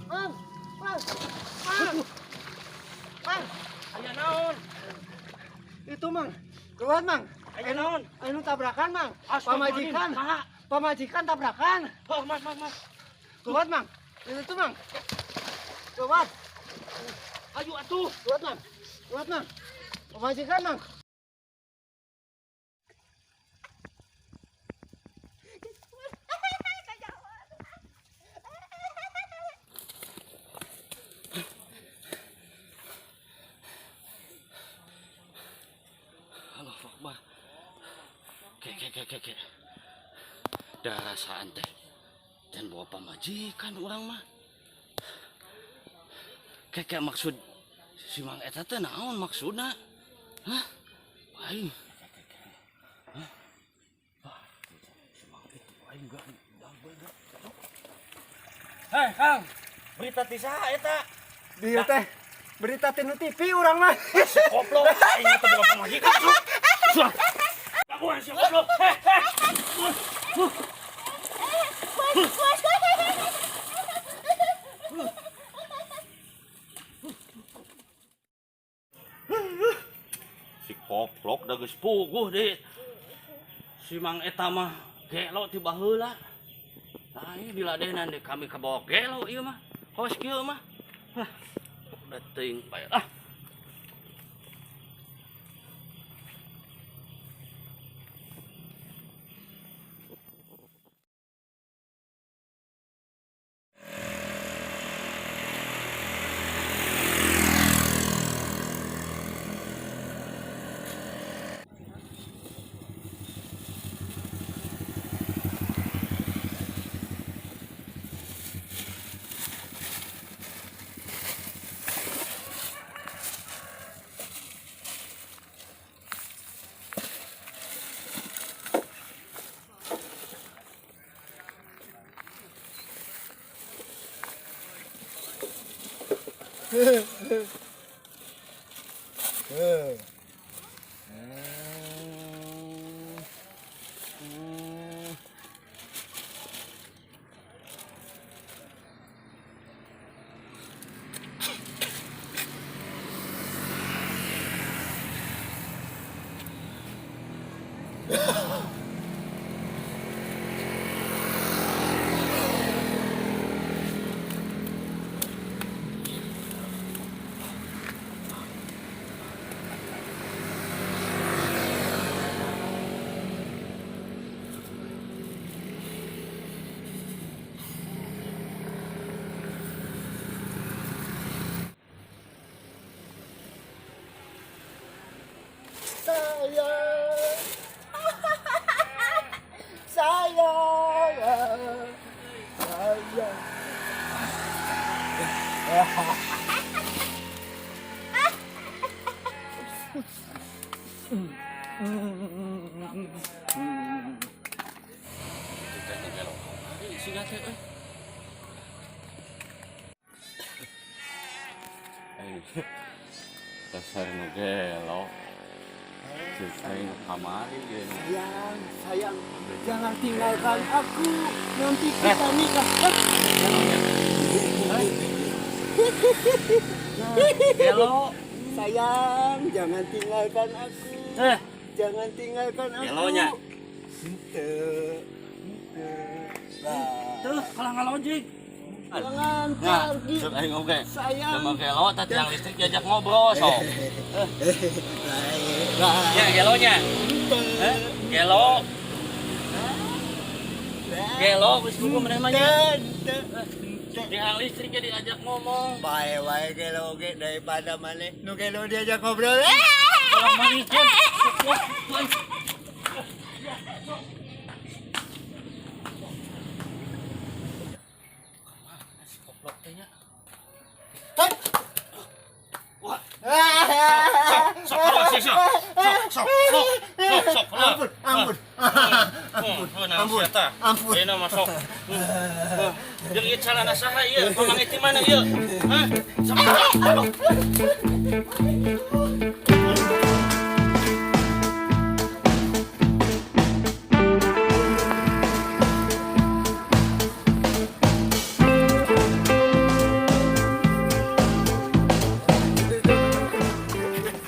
Mang, Mang, Mang, Mang. Aya naon? Itu, Mang, keluar, Mang. Aya naon? Anu tabrakan, Mang. Astagfirullahaladzim. Pamajikan. Saha? Pamajikan tabrakan. Oh, mas, mas, mas. Keluar, Mang. Itu, Mang. Keluar. Ayo atuh. Keluar, Mang. Keluar, Mang. Pamajikan, Mang. Allahu Akbar. Ke ke ke ke ke. Darasaan teh. Dan bawa pamajikan urang mah. Keke maksud si Mang eta teh naon maksudna? Hah? Aing. Hah? Wah, si Mang itu aing enggak. Hei, Kang. Berita ti saha eta? Dia teh berita tinu TV urang mah. Goblok, aing teh boga pamajikan. Suah. Gangguan si goblok. Heh, heh. Si koplok da geus puguh deui. Si Mang eta mah gelo ti baheula. Ai diladenan deui kami kabawa gelo ieu mah. Kos kieu mah. Hah. Udah teuing bae ah. Sayang. Sayang. Sayang. Teh nu gelo kamari siga teh euy. Eh, dasar nu gelo. Cek aing kamari ge. Sayang, sayang, jangan tinggalkan aku. Nanti kita nikah. Gelo. Sayang, jangan tinggalkan aku. Eh, Jangan tinggalkan aku. Gelonya. Henteu, henteu. Lah. Tuh, kalah ngalojik. Jangan Nah, pergi. cek aing oge. Sayang. Sama gelo tah tiang listrik diajak ngobrol sok. Ya gelonya. Eh, gelo. Gelo geus kudu maneh mah nya. Henteu, henteu. Tiang listriknya diajak ngomong. Bae wae gelo oge daripada maneh nu gelo diajak ngobrol. Kalau maneh jeung. Si goblok teh nya. Wah, sok sok sok sok sok sok sok sok. Ampun, ampun. Ampun, Ampun, ampun. Ayeuna mah sok. Jeung ieu calana saha ieu? Pamangit di mana ieu? Hah? Sok. Aduh.